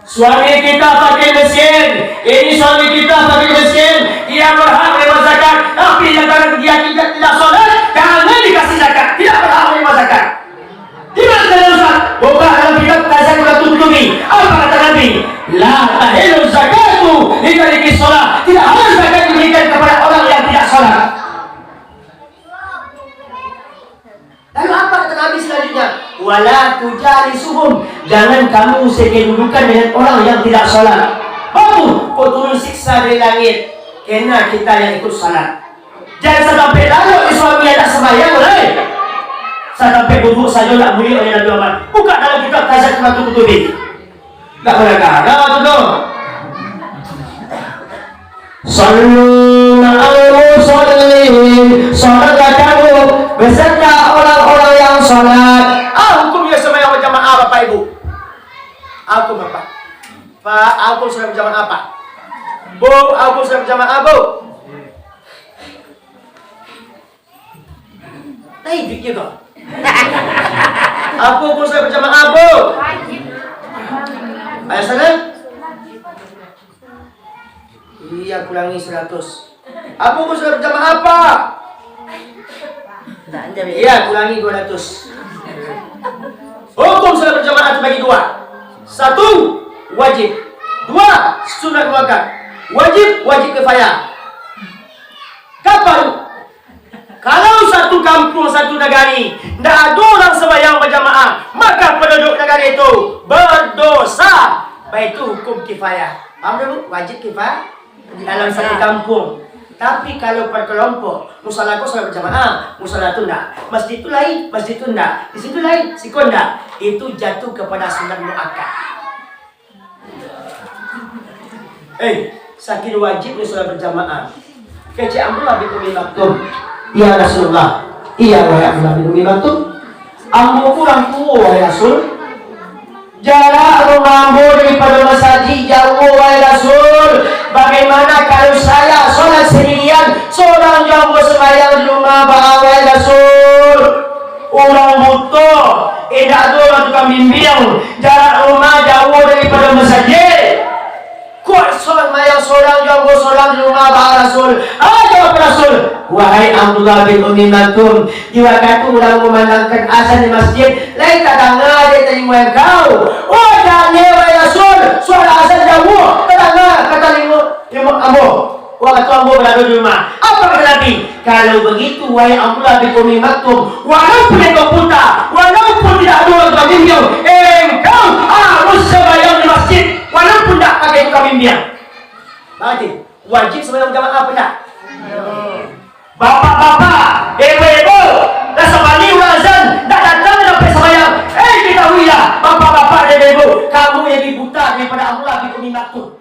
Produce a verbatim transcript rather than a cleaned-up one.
Suami kita fakir miskin, ini suami kita fakir miskin, dia berhak menerima zakat, tapi lantaran dia tidak, tidak sholat, jangan dikasih zakat, tidak berhak menerima zakat. Di mana Ustaz? Buka dalam kitab Tazkiratul Qulubi. Apa kata Nabi? La tahillu zakatu li tariki shalah. Tidak halal zakat diberikan kepada orang yang tidak sholat. Lalu apa kata Nabi selanjutnya? Wala tujalisuhum. Jangan kamu sekedudukan dengan orang yang tidak sholat. Baru kau turun siksa dari langit. Kena kita yang ikut sholat. Jangan sampai lalok di suami anak sembahyang, lai. Sampai duduk saja nak mulia oleh Nabi Muhammad. Buka dalam kitab Tazkiratul Qulubi. Tak pernah dengar tu tu. Sallu ma'al musallin, salatlah kamu beserta orang-orang yang salat. Ah, hukumnya sembahyang berjamaah, Bapak Ibu. Hukum apa? Pak, hukum salat berjamaah apa? Bu, hukum salat berjamaah, Bu. Nah, itu kira. Apa hukum salat berjamaah, Bu? Ayah sana? Iya, kurangi seratus. Apa hukum salat berjamaah, Pak? Iya, kurangi dua ratus. Hukum salat berjamaah terbagi dua. Satu, wajib. Dua, sunat muakkad. Wajib, wajib kifayah. Kapan? Kalau satu kampuang, satu nagari, ndak ado urang sambahyang bajamaah, maka panduduk nagari tu badosa. Baitu hukum kifayah. Paham dah, Bu? Wajib kifayah dalam satu kampuang. Tapi kalau per kelompok, musala ko salat bajamaah, musala tu ndak. Masjid tu lain, masjid tu ndak. Di situ lain, siko ndak. Itu jatuh kepada sunat muakkad. Eh, saking wajibnyo salat bajamaah. Kecek Abdullah bin Ummi Maktum, "Ya Rasulullah." "Iya, wahai Abdullah bin Ummi Maktum. Ambo urang tuo, wahai Rasul. Jarak rumah ambo daripado masajik jauah, wahai Rasul. Bagaimana kalau saya salat sendirian, sorang jo ambo sambahyang di rumah baa, wahai Rasul?" Urang buto, indak ado urang tukang bimbiang, jarak rumah jauah daripado masajik. Kuat sambahyang sorang jo ambo sorang di rumah baa, Rasul. Ah, jawab Rasul, "Wahai Abdullah bin Ummi Maktum, di wakatu urang kumandangkan azan di masjid, lai tadanga di talingo angkau?" "Oh, jan, wahai Rasul, suara azan jauah tadanga ka talingo, talingo ambo." Wakatu ambo barado di rumah. Apa kata Nabi? "Kalau begitu, wahai Abdullah bin Ummi Maktum, walaupun engkau buta, walaupun tidak ada orang tukang bimbiang, engkau harus sembahyang di masjid, walaupun tidak pakai tukang bimbiang." Berarti, wajib sembahyang jamaah apa enggak? Bapak-bapak, ibu-ibu, dah sabani urang azan, ndak datang sampai sembahyang. Eh, ketahuilah, bapak-bapak dan ibu-ibu, kamu lebih buta daripada Abdullah bin Ummi Maktum.